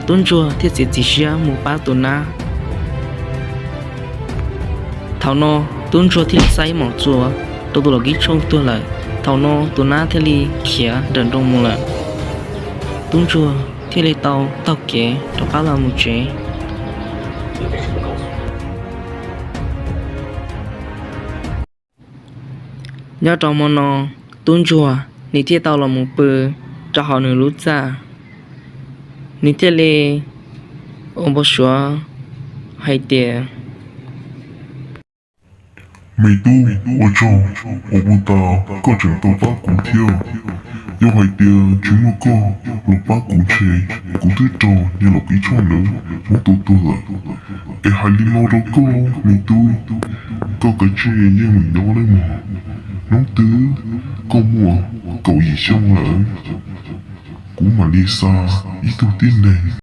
Tub ntsuag thiaj txiav txim siab mus pab tus nab. Thaum no tub ntsuag thiaj li xa ib mos txuas rau tus laum kib tshooj tuag lawm. Thaum no tus nab thiaj li khiav nrawm nroos mus lawm. Tub ntsuag thiaj li tau taug kev rov qab los mus tsev. Nyob rau hmo no, tub ntsuag nws thiaj tau los mus pw rau hauv nws lub txaj. Nws thiaj li ua npau suav hais tias, Me tub, ua tsaug uas kuv tau, koj tseem tau pab kuv thiab. Yog hais tias tsis muaj koj los pab kuv ntshe kuv twb raug niag laum kib tshooj ntawd muab tua tuag lawm. Es hais li no rau koj me tub, koj kav tsij yeej mus nyob nawb mog. Hnub twg koj muaj kaum yim xyoo lawm, kuv mam li xa ib tug tib neeg